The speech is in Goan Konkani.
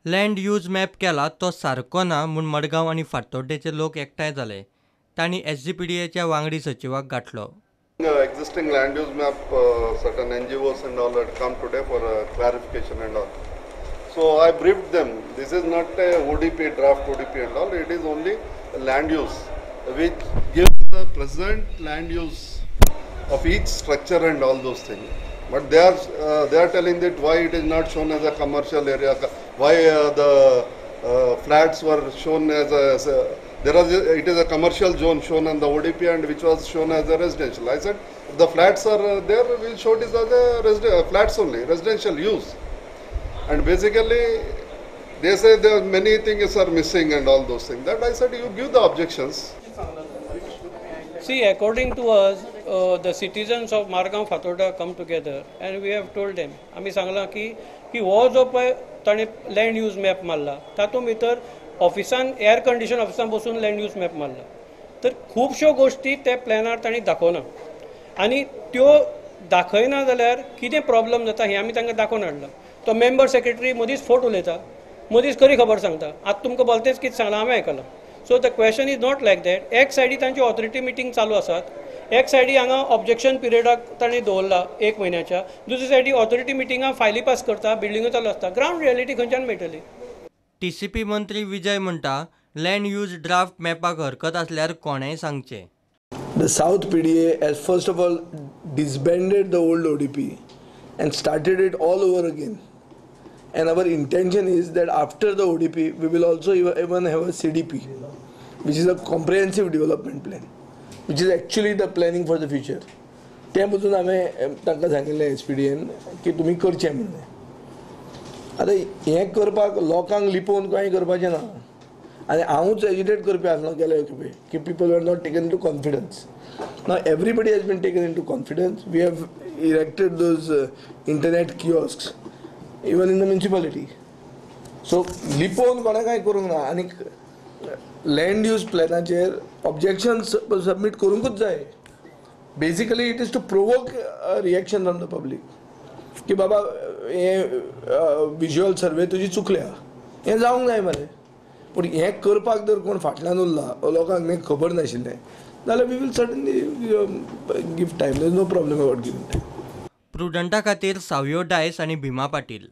लँड यूज मॅप केला तो सारको ना म्हूण मडगांव आनी फातोड्डेचे लोक एकठांय जाले. तांणी एसजीपीडीएच्या वांगडी सचिवाक गांठलो. Existing land use map, certain NGOs and all had come today for clarification and all. So I briefed them. This is not a ODP, draft ODP and all. It is only land use, which gives the present land use of each structure and all those things. But they are telling that why it is not shown as a commercial area, why the flats were shown as a there is a, it is a commercial zone shown on the ODP and which was shown as a residential. I said if the flats are there, we will show it as a flats only, residential use. And basically, they say there are many things are missing and all those things. That I said you give the objections. See, according to us, the citizens of Margao, Fatorda come together and we have told them, आमी सांगलां की हो जो पळय ताणें लँड यूज मॅप मारला, तातूंत भितर ऑफिसान, एअर कंडिशन ऑफिसान बसून लँड यूज मॅप मारला, तर खुबश्यो गोश्टी त्या प्लॅनार तांणी दाखोवना आनी त्यो दाखयना जाल्यार कितें प्रॉब्लम जाता हें आमी तांकां दाखोवन हाडलां. तो मेंबर सेक्रेटरी मदींच फट उलयता, मदींच खरी खबर सांगता. आतां तुमकां भलतेंच कितें सांगलां हांवें आयकलां. So the question is not like that. एक सायडी तांची ऑथॉरिटी मिटींग चालू आसात, एक सायडी हांगा ऑब्जेक्शन पिरियडाक तांणी दवरला एक म्हयन्याच्या, दुसरी सायडी ऑथॉरिटी मिटिंगां फायली पास करता, बिल्डिंगो चालू आसता. ग्रावंड रियलिटी खंयच्यान मेळटली? टीसीपी मंत्री विजय म्हणटा, लँड यूज ड्राफ्ट मॅपाक हरकत आसल्यार कोणेंय सांगचें. The South PDA has first of all disbanded the old ODP and started it all over again. And our intention is that after the ODP, we will also even have a CDP, which is a comprehensive development plan, which is actually the planning for the future. तें पसून हांवें तांकां सांगिल्लें एसपीडीएन की तुमी करचें म्हणून. आतां हें करपाक लोकांक लिपोवन कांय करपाचें ना आनी हांवूच एजिटेट करपी आसलो गेले खेपे की people are not taken into confidence. Now everybody has been taken into confidence. We have erected those internet kiosks even in the municipality. So लिपोवन कोणें कांय करूंक ना आनी लँड यूज प्लॅनाचेर ऑब्जेक्शन सबमीट करूंकूच जाय. Basically, it is to provoke reaction from the public की बाबा, हें विज्युअल सर्वे तुजी चुकल्या, हें जावंक जाय मरे. पूण हें करपाक जर कोण फाटल्यान उरला, लोकांक हें खबर नाशिल्लें जाल्यार we will certainly give time. There is no problem about giving time. प्रुडंटा खातीर सावयो डायस आनी भीमा पाटील.